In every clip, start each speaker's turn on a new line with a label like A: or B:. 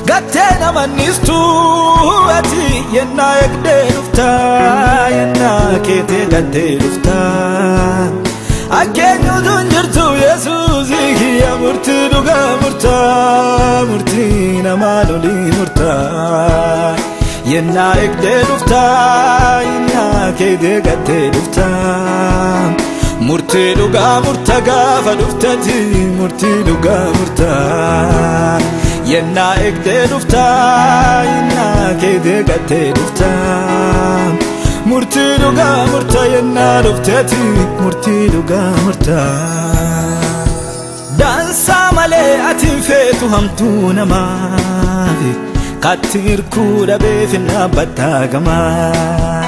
A: Gattee namannistu ati yennaa eegdee dhuftaa yennaa keetee gattee dhuftaa. Akkeenyutu hin jirtu Yesuus kiyya murtii dhugaa murtaa murtii namaa lolii murtaa. Yennaa eegdee dhuftaa yennaa keetee gattee dhuftaa. Murtii dhugaa murta gaafa dhuftati murtii dhugaa murtaa. Yennaa eegdee dhuftaa yennaa keetee gattee dhuftaa. Murtii dhugaa murta yennaa dhufteti murtii dhugaa murtaa. Daansaa malee ati hin feetu hamtuu namaaf katti hirkuu dhabeef hin dhaabbattaa gamaa.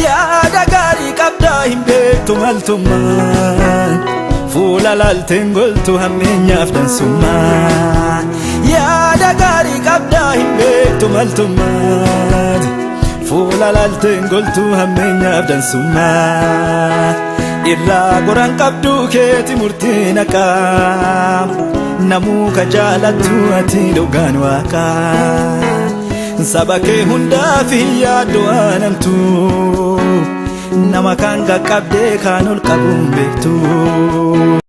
A: Yaada gaarii qabdaa hin beektu maltummaa fuula laalteen goltu hammeenyaaf dansummaa. Yaada gaarii qabdaa hin beektu maltummaa fuula laalteen goltu hammeenyaaf dansummaa. Irraa goran qabduu keeti murtiin haqaa namuu ka jaalattu ati dhugaan waaqaa. Saba kee hundaaf hin yaaddu aanamtu nama kan qaqqabdee kaan ol qabuun beektu.